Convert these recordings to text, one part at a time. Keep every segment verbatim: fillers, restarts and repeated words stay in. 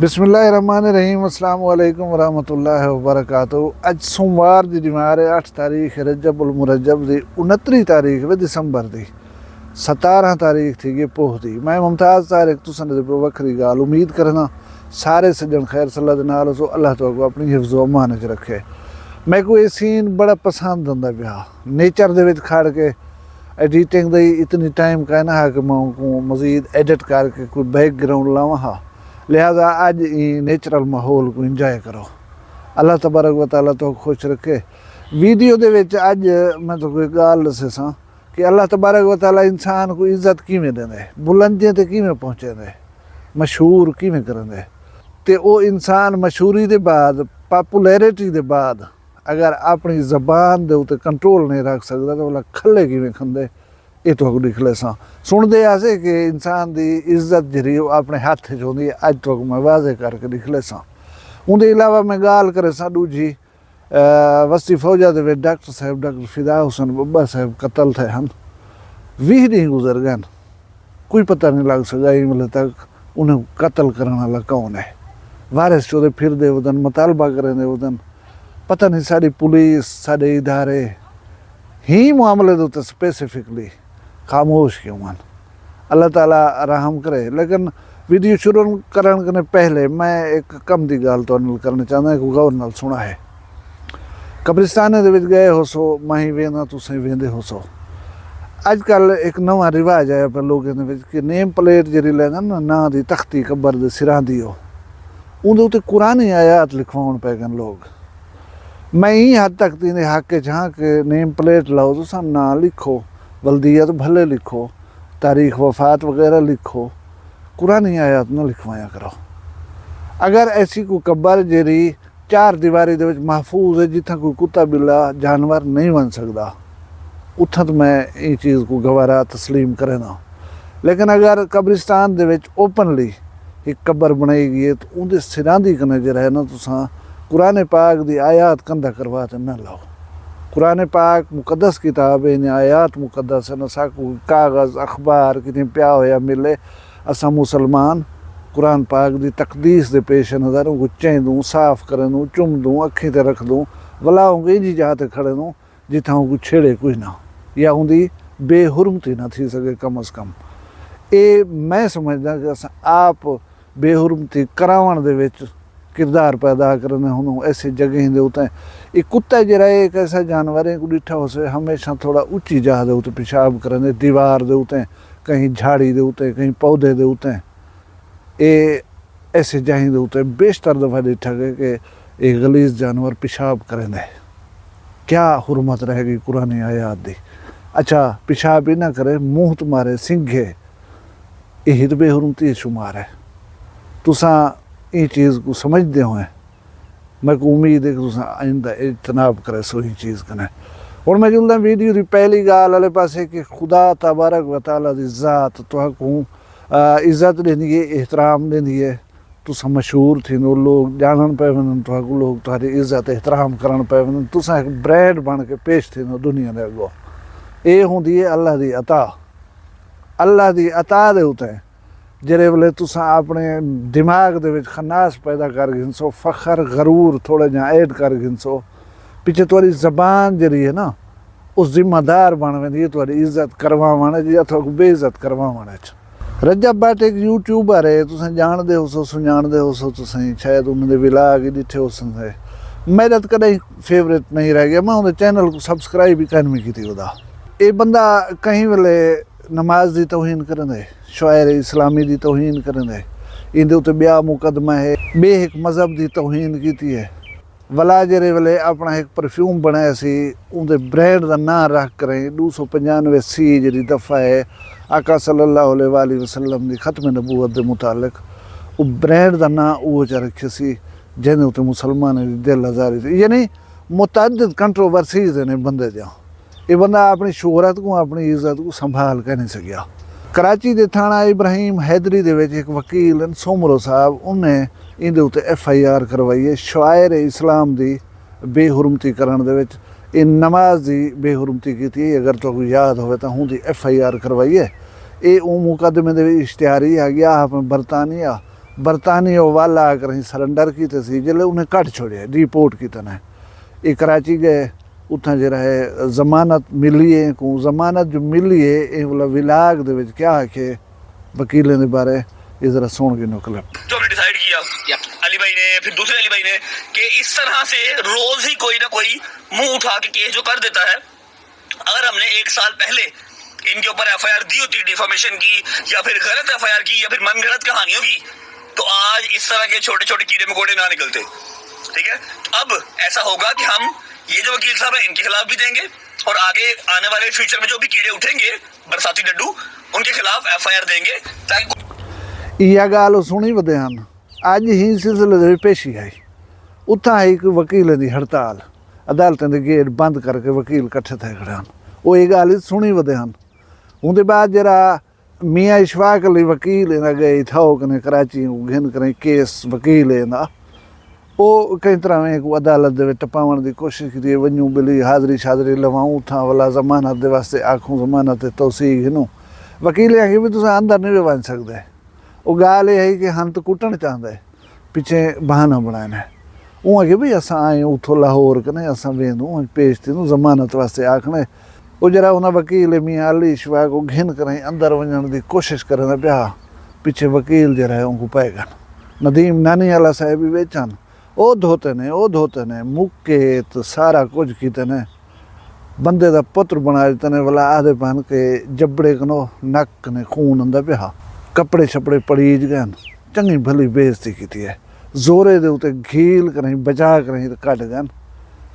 بسم اللہ الرحمن الرحیم۔ السلام علیکم ورحمۃ اللہ وبرکاتہ۔ اڄ سوموار دی ݙینہوار ہے، اٹھ تاریخ رجب المرجب دی، انتری تاریخ وے دسمبر دی، ستارہ تاریخ تھی ڳئی پوہ دی۔ میں ممتاز طارق تساں دے وکھری ڳالھ امید کرنا سارے سڄݨ خیر صلاح دے نال ہوسو، اللہ تہاکوں اپݨی حفظ و امان وچ رکھے۔ میکوں اے سین بڑا پسند آندا پیا، نیچر دے وچ کھڑ کے۔ ایڈیٹنگ دا ہی اتنی ٹائم کائنا ہا کہ میں اونکوں مزید ایڈٹ کر کے کوئی بیک گراؤنڈ لاواں ہا، لہذا اڄ ایں نیچرل ماحول کوں انجوائے کرو۔ اللہ تبارک و تعالیٰ تہاکوں خوش رکھے۔ ویڈیو دے وچ اڄ میں تہاکوں ہک ڳالھ ݙسیساں کہ اللہ تبارک و تعالیٰ انسان کوں عزت کیویں ݙیندے، بلندیاں تے کیویں پہنچیندے، مشہور کیویں کریندے، تے او انسان مشہوری دے بعد، پاپولیرٹی دے بعد اگر اپݨی زبان دے اتے کنٹرول نہیں رکھ سڳدا تاں ولا کھلے کیویں کھندے، اے تہاکوں ݙکھ لیساں۔ سݨدے ہاسے کہ انسان دی عزت جیڑھی او اپݨے ہتھ وچ ہوندی ہے، اڄ تہاکوں میں واضح کر کے ݙکھ لیساں۔ اوندے علاوہ میں ڳالھ کریساں ݙوجھی، آ، وستی فوجا دے وچ ڈاکٹر صاحب، ڈاکٹر فدا حسین ببا صاحب قتل تھئے ہن۔ ویہہ ݙینہہ گزر ڳئن، کوئی پتہ نہیں لڳ سڳا ایں ویلے تک انہیں قتل کرݨ والا کون ہے۔ وارث چودے پھردے ودن، مطالبہ کریندے ودن۔ پتہ نہیں ساݙی پولیس، ساݙے ادارے ہی معاملے دے اتے سپیسیفکلی خاموش کیوں ہن۔ اللہ تعالیٰ رحم کرے۔ لیکن ویڈیو شروع کرݨ کنے پہلے میں ایک کم دی ڳالھ تہاݙے نال کرݨی چاہندا، ایک غور نال سݨا ہے۔ قبرستانیں دے وچ ڳئے ہوسو، میں ہی ویندا، تساں ہی ویندے ہوسو۔ اڄ کل ایک نواں رواج آیا پیا لوکیں دے وچ کہ نیم پلیٹ جیڑھی لیندن نا، ناں دی تختی قبر دے سراں دی ہو، اوندے اتے قرآنی آیات لکھواوݨ پئے ڳن لوگ۔ میں ایں حد تک تیندے حق اچ ہاں کہ نیم پلیٹ لاؤ، تساں ناں لکھو، ولدیت بھلے لکھو، تاریخ وفات وغیرہ لکھو، قرآنی آیات نہ لکھوایا کرو۔ اگر ایسی کوئی قبر جیڑھی چار دیواری دے وچ محفوظ ہے، جتھاں کوئی کتا بلا جانور نہیں ونڄ سڳدا، اتھاں تاں میں ایں چیز کوں گوارا تسلیم کرینداں۔ لیکن اگر قبرستان دے وچ اوپنلی ہک قبر بݨائی ڳئی ہے تاں اوندے سراندی کنے جیڑھا ہے نا، تساں قرآن پاک دی آیات کندھا کروا تے نہ لاؤ۔ قرآن پاک مقدس کتاب ہے، انہیں آیات مقدس ہن، اساکوں کاغذ، اخبار کتھیں پیا ہویا ملے، اساں مسلمان قرآن پاک دی تقدیس دے پیش نظر اونکوں چیندوں، صاف کریندوں، چمدوں، اکھیں تے رکھدوں، ولا اونکوں اینجھی جاہ تے کھڑیندوں جتھاں اونکوں چھیڑے کوئی نہ، یا اوندی بے حرمتی نہ تھی سڳے کم از کم۔ اے میں سمجھداں کہ اساں آپ بے حرمتی کراوݨ دے وچ کردار پیدا کریندے ہوندوں ایسے جڳہیں دے اتے۔ اے کتا جیڑھا ہے، ایک ایسا جانور ہے، کوں ݙٹھا ہوسے، ہمیشہ تھوڑا اچی جاہ دے اتے پیشاب کریندے، دیوار دے اتے، کہیں جھاڑی دے اتے، کہیں پودے دے اتے۔ اے ایسے جاہیں دے اتے بیشتر دفعہ ݙٹھا ڳئے کہ اے غلیظ جانور پیشاب کریندے۔ کیا حرمت رہ ڳئی قرآنی آیات دی؟ اچھا، پیشاب ہی نہ کرے، منہ تے مارے سنگھے، اے ہی تے بے حرمتی اچ شمار ہے۔ تساں ایں چیز کوں سمجھدے ہوئے میکوں امید ہے کہ تساں آئندہ اجتناب کریسو ایں چیز کنے۔ ہݨ میں چلداں ویڈیو دی پہلی ڳالھ والے پاسے کہ خدا تبارک و تعالیٰ دی ذات تہاکوں، آ، عزت ݙیندی ہے، احترام ݙیندی ہے۔ تساں مشہور تھیندو، لوگ ڄاݨݨ پئے ویندن تہاکوں، لوگ تہاݙی عزت احترام کرݨ پئے ویندن، تساں ہک برانڈ بݨ کے پیش تھیندو دنیا دے اڳوں۔ اے ہوندی ہے اللہ دی عطا۔ اللہ دی عطا دے اتے جیڑھے ویلے تساں اپݨے دماغ دے وچ خناس پیدا کر گھنسو، فخر، غرور تھوڑا جیہاں ایڈ کر گھنسو، پچھے تہاݙی زبان جیڑھی ہے نا، او ذمہ دار بݨ ویندی ہے تہاݙی عزت کرواوݨ اچ یا تہاکوں بے عزت کرواوݨ اچ۔ رجب بٹ ایک یوٹیوبر ہے، تساں ڄاݨدے ہوسو، سنڄاݨدے ہوسو، تساں شاید انہاں دے ولاگ ہی ݙٹھے ہوسن۔ میݙا تاں کݙاہیں فیورٹ نہیں رہ ڳیا، میں اوندے چینل کوں سبسکرائب ہی کائنی کیتی ہودا۔ اے بندہ کہیں ویلے نماز دی توہین کریندے، شعائر اسلامی دی توہین کریندے، ایندے اتے ٻیا مقدمہ ہے، ٻئے ہک مذہب دی توہین کیتی ہے۔ ولا جیڑھے ویلے اپݨا ہک پرفیوم بݨایا سی، اوندے برانڈ دا ناں رکھ کریں، ݙو سو پنجانوے سی جیڑھی دفعہ ہے، آقا صلی اللہ علیہ وآلہ وسلم دی ختم نبوت دے متعلق، او برانڈ دا ناں اوہو جیہا رکھیا سی، جیندے اتے مسلمانیں دی دل آزاری تھی۔ یعنی متعدد کنٹروورسیز ہن بندے دیاں۔ اے بندہ اپݨی شہرت کوں، اپݨی عزت کوں سنبھال کائنی سڳیا۔ کراچی دے تھاݨہ ابراہیم حیدری دے وچ ہک وکیل ہن سومرو صاحب، انہیں ایندے اتے ایف آئی آر کروائی ہے شعائر اسلام دی بے حرمتی کرݨ دے وچ۔ اے نماز دی بے حرمتی کیتی ہے، اگر تہاکوں یاد ہووے تاں اوندی ایف آئی آر کروائی ہے۔ اے اوں مقدمے دے وچ اشتہاری آ ڳیا ہا، برطانیہ برطانیہ والا آ کر سرنڈر کیتے سی، جلے انہیں کٹ چھوڑیا، ڈیپورٹ کیتے نے۔ یہ کراچی گئے، اتھاں جڑا ہے ضمانت ملی ہے کو، ضمانت جو ملی ہے اے والا ولاگ دے وچ کیا آکھے وکیلیں دے بارے، یہ ذرا سن کے نکلے۔ جو ہم نے ڈیسائیڈ کیا، علی بھائی نے، پھر دوسرے علی بھائی نے، کہ اس طرح سے روز ہی کوئی نہ کوئی منہ اٹھا کے کیس جو کر دیتا ہے، اگر ہم نے ایک سال پہلے ان کے اوپر ایف آئی آر دی ہوتی ڈیفامیشن کی، یا پھر غلط ایف آئی آر کی، یا پھر من گھڑت کہانیوں کی، تو آج اس طرح کے چھوٹے چھوٹے کیڑے مکوڑے نہ نکلتے۔ ٹھیک ہے، اب ایسا ہوگا کہ ہم یہ جو وکیل صاحب ہیں، ان کے خلاف بھی دیں گے، اور آگے آنے والے فیوچر میں جو بھی کیڑے اٹھیں گے، برساتی ڈڈو، ان کے خلاف ایف آئی آر دیں گے، تاکہ ایہا ڳالھ او سݨی ودے ہن۔ اڄ ہی سلسلے دے وچ پیشی ہئی۔ اتھاں ہئی کوئی وکیلیں دی ہڑتال، عدالتیں دے گیٹ بند کر کے وکیل کٹھے تھئے کھڑے ہن۔ او اے ڳالھ ہی سݨی ودے ہن۔ اوندے بعد جیڑھا میاں اشفاق علی وکیل ایندا ڳئے تھئو کنے کراچی کوں گھن کریں کیس وکیل ایندا، او کہیں طرح میں کوں عدالت دے وچ ٹپاوݨ دی کوشش کیتی ہے، ونڄوں ٻلی حاضری شاضری لواؤں اتھاں ولا ضمانت دے واسطے آکھوں ضمانت تے توثیق گھنوں۔ وکیل آکھے بھی تساں اندر نہیں وے ونڄ سڳدے۔ او ڳالھ اے ہئی کہ ہن تاں کٹݨ چاہندا ہے، پچھے بہانہ بݨائے نے۔ اوں آکھیا بھئی اساں آئے اتھوں لاہور کنے، اساں ویندوں، پیش تھیندوں، ضمانت واسطے آکھݨے۔ او جیڑھا انہاں وکیل ہے میاں علی اشفاق، او گھن کریں اندر ونڄݨ دی کوشش کریندا پیا ہا، پچھے وکیل جیڑھا ہے اونکوں پئے ڳن۔ ندیم نانی والا صاحب وی وچ ہن۔ او دھوتے نے، او دھوتے نے، مکے تے سارا کجھ کیتے نے۔ بندے دا پتر بݨا ݙتے نے، ولا آہدے پن کہ جبڑے کنوں نک کنے خون آندا پیا ہا۔ کپڑے شپڑے پڑیج ڳئن، چنڳی بھلی بے عزتی کیتی ہے۔ زورے دے اتے گھیل کریں، بچا کریں تے کڈھ ڳئن۔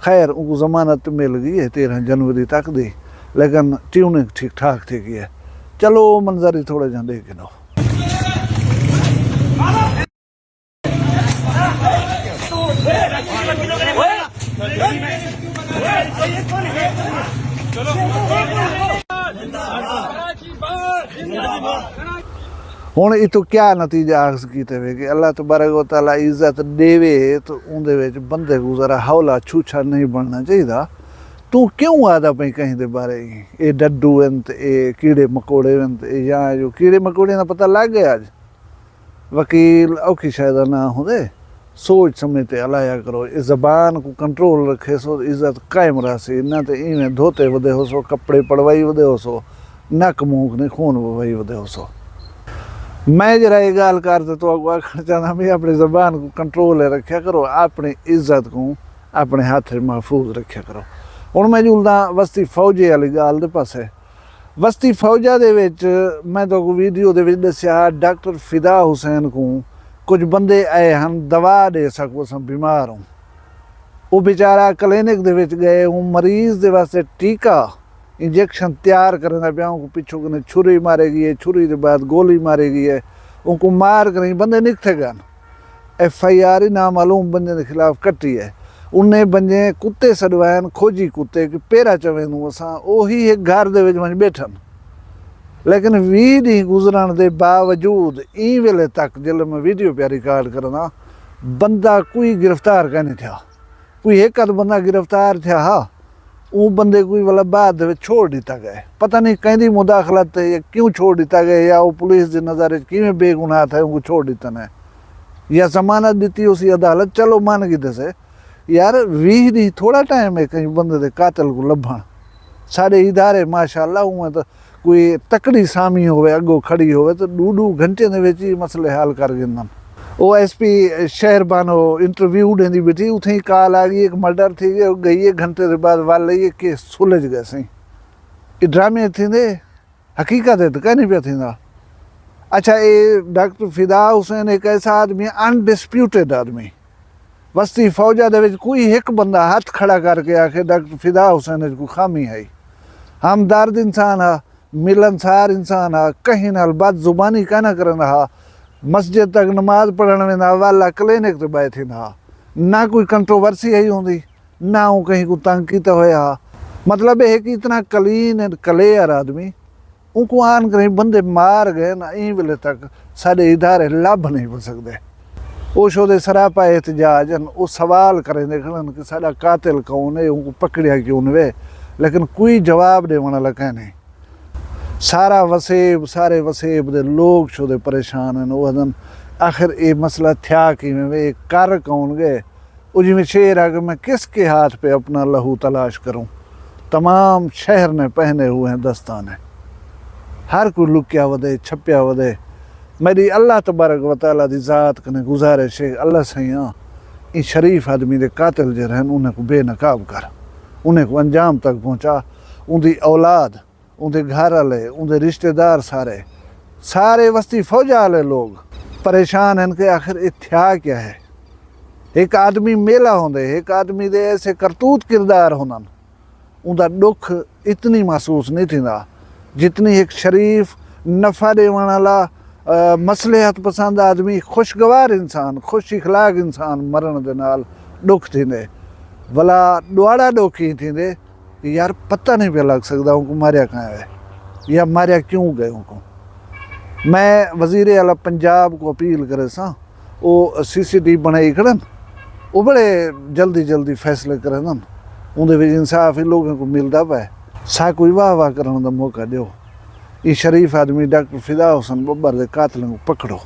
خیر، اونکوں ضمانت مل ڳئی ہے تیرھاں جنوری تک دی، لیکن ٹیوننگ ٹھیک ٹھاک تھی ڳئی ہے۔ چلو، او منظر ہی تھوڑا جیہاں ݙیکھ گھنو۔ ہݨ اتوں کیا نتیجہ اخذ کیتے وے کہ اللہ تبارک و تعالیٰ عزت ݙیوے تو اوندے وچ بندے کوں ذرا ہولا چھوچھا نہیں بݨنا چاہیدا۔ توں کیوں آہدا پئیں کہیں دے بارے ایں؟ اے ڈڈو ہن تے اے کیڑے مکوڑے ہن تے اے یا جو کیڑے مکوڑے دا پتہ لڳ ڳیا اڄ۔ وکیل اوکھی شے دا ناں ہوندے، سوچ سمجھ تے الایا کرو۔ اے زبان کوں کنٹرول رکھیسو، عزت قائم رہسی، نہ تے ایویں دھوتے ودے ہوسو، کپڑے پڑوائی ودے ہوسو، نک منہ کنے خون ووائی ودے ہوسو۔ میں جیڑھا اے ڳالھ کر تے تہاکوں آکھݨ چاہنداں بھئی اپݨی زبان کوں کنٹرول تے رکھیا کرو، اپݨی عزت کوں اپݨے ہتھ وچ محفوظ رکھیا کرو۔ ہݨ میں ڄلداں وستی فوجے والی ڳالھ دے پاسے۔ وستی فوجہ دے وچ میں تہاکوں ویڈیو دے وچ ݙسیا، ڈاکٹر فدا حسین کوں کجھ بندے آئے ہن، دوا ݙے ساکوں، اساں بیمار ہوں۔ او بیچارہ کلینک دے وچ ڳئے، اوں مریض دے واسطے ٹیکہ، انجیکشن تیار کریندا پیا، اونکوں پچھوں کنے چھری مارے ڳئی ہے، چھری دے بعد گولی مارے ڳئی ہے، اونکوں مار کریں بندے نکتھے ڳن۔ ایف آئی آر ہی نامعلوم بندے دے خلاف کٹی ہے۔ انہیں بندے کتے سݙوائن، کھوجی کتے کہ پیرا چویندوں اساں، اوہی ہک گھر دے وچ ونڄ ٻیٹھن۔ لیکن ویہہ ݙینہہ گزرݨ دے باوجود ایں ویلے تک، جلے میں ویڈیو پیا ریکارڈ کرݨا، بندہ کوئی گرفتار کائنی تھیا۔ کوئی ہک ادھ بندہ گرفتار تھیا ہا، اوں بندے کوں ولا بعد دے وچ چھوڑ ݙتا ڳئے۔ پتہ نہیں کہیں دی مداخلت ہے یا کیوں چھوڑ ݙتا ڳئے، یا او پولیس دی نظر وچ کیویں بے گناہ تھئے، اونکوں چھوڑ ݙتا نے، یا ضمانت ݙتی ہوسی عدالت، چلو من گھدے سے۔ یار، ویہہ ݙینہہ تھوڑا ٹائم ہے کہیں بندے دے قاتل کوں لبھݨ۔ ساݙے ادارے ماشاءاللہ اونویں تاں کوئی تکڑی سامی ہووے، اڳوں کھڑی ہووے، تاں ݙو ݙو گھنٹے دے وچ ہی مسئلے حل کر گھندن۔ او ایس پی شہر بانو انٹرویو ݙیندی ٻیٹھی، اتھیں ہی کال آ ڳئی، ہک مرڈر تھی ڳئے، او ڳئی ہے، گھنٹے دے بعد ول آئی ہے، کیس سلجھ ڳئے سئیں۔ اے ڈرامے تھیندے، حقیقت ہے تاں کائنی پیا تھیندا۔ اچھا، اے ڈاکٹر فدا حسین ہک ایسا آدمی ہے، انڈسپیوٹڈ آدمی۔ وستی فوجہ دے وچ کوئی ہک بندہ ہتھ کھڑا کر کے آکھے ڈاکٹر فدا حسین وچ کوئی خامی ہئی۔ ہمدرد انسان ہا، ملنسار انسان ہا، کہیں نال بد زبانی کائنا کریندا ہا، مسجد تک نماز پڑھݨ ویندا ہا، ولا کلینک تے ٻہہ تھیندا ہا۔ نہ کوئی کنٹروورسی ہئی ہوندی، نہ اوں کہیں کوں تنگ کیتا ہویا ہا۔ مطلب اے ہے کہ اتنا کلین اینڈ کلیئر آدمی، اونکوں آن کریں بندے مار ڳئے نا، ایں ویلے تک ساݙے ادارے لبھ نہیں پا سڳدے۔ او شودے سراپا احتجاج ہن، او سوال کریندے کھڑن کہ ساݙا قاتل کون ہے، اونکوں پکڑیا کیوں نوے، لیکن کوئی جواب ݙیوݨ والا کائنی۔ سارا وسیب، سارے وسیب دے لوگ شودے پریشان ہن۔ او آہدن آخر اے مسئلہ تھیا کیویں وے؟ اے کر کون گئے؟ او جیویں شعر آ کہ میں کس کے ہاتھ پہ اپنا لہو تلاش کروں؟ تمام شہر نے پہنے ہوئے ہیں دستانے۔ ہر کوئی لکیا ودے، چھپیا ودے۔ میری اللہ تبارک و تعالیٰ دی ذات کنے گزارش ہے، اللہ سائیاں، ایں شریف آدمی دے قاتل جیڑھے ہن، انہیں کوں بے نقاب کر، انہیں کوں انجام تک پہنچا۔ اوندی اولاد، اوندے گھر آلے، اوندے رشتہ دار سارے، سارے وستی فوجا آلے لوگ پریشان ہن کہ آخر اے تھیا کیا ہے؟ ہک آدمی میلا ہوندے، ہک آدمی دے ایسے کرتوت کردار ہوندن، اوندا ݙکھ اتنی محسوس نہیں تھیندا جتنی ہک شریف، نفع ݙیوݨ آلا، آ، مصلحت پسند آدمی، خوشگوار انسان، خوش اخلاق انسان مرݨ دے نال ݙکھ تھیندے۔ ولا ݙواڑا ݙکھ ایں تھیندے کہ یار، پتہ نہیں پیا لڳ سڳدا اونکوں ماریا کائیں وے یا ماریا کیوں ڳئے اونکوں۔ میں وزیر اعلیٰ پنجاب کوں اپیل کریساں، او سی سی ٹی بݨائی کھڑن، او بڑے جلدی جلدی فیصلے کریندن، اوندے وچ انصاف ہی لوگاں کوں ملدا پئے۔ ساکوں وی واہ واہ کرݨ دا موقع ݙیو۔ ایں شریف آدمی ڈاکٹر فدا حسن ٻٻر دے قاتلاں کوں پکڑو،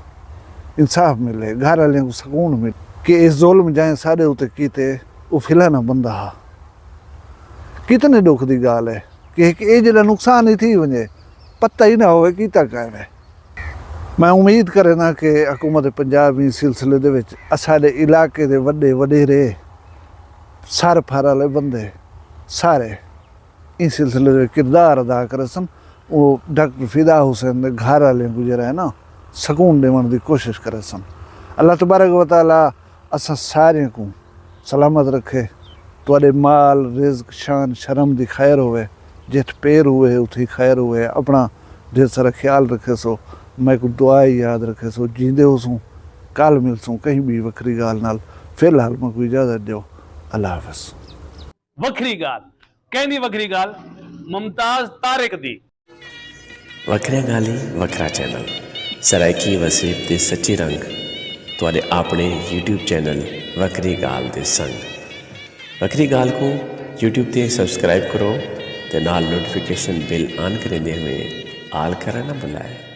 انصاف ملے، گھر آلیاں کوں سکون ملے کہ اے ظلم جئیں ساݙے اتے کیتے، او فلانا بندہ ہا۔ کتنے ݙکھ دی ڳالھ ہے کہ ہک ایجھا نقصان ہی تھی ونڄے، پتہ ہی نہ ہووے کیتا کائیں وے۔ میں امید کرینداں کہ حکومت پنجاب ایں سلسلے دے وچ اساݙے علاقے دے وݙے وݙیرے، سر پھر آلے بندے سارے ایں سلسلے دے وچ کردار ادا کریسن۔ او ڈاکٹر فدا حسین دے گھر آلیاں کوں جیڑھا ہے نا، سکون ݙیوݨ دی کوشش کریسن۔ اللہ تبارک و تعالیٰ اساں ساریاں کوں سلامت رکھے، تہاݙے مال، رزق، شان، شرم دی خیر ہووے، جتھ پیر ہووے اتھی خیر ہووے۔ اپݨا ڈھیر سارا خیال رکھیسو، میکوں دعا اچ یاد رکھیسو۔ جیندے ہوسوں، کل ملسوں کہیں ٻئی وکھری ڳالھ نال۔ فی الحال میکوں اجازت ݙیو، اللہ حافظ۔ وکھری ڳالھ، کیندی وکھری ڳالھ؟ ممتاز طارق دی۔ وکھریاں ڳالھیں، وکھرا چینل، سرائیکی وسیب دے سچے رنگ، تہاݙے آپݨے یوٹیوب چینل وکھری ڳالھ دے سنگ۔ وکھری ڳالھ کوں یوٹیوب تے سبسکرائب کرو تے نال نوٹیفکیشن بیل آن کریندے ہوئیں آل کرݨ نہ بھلائے۔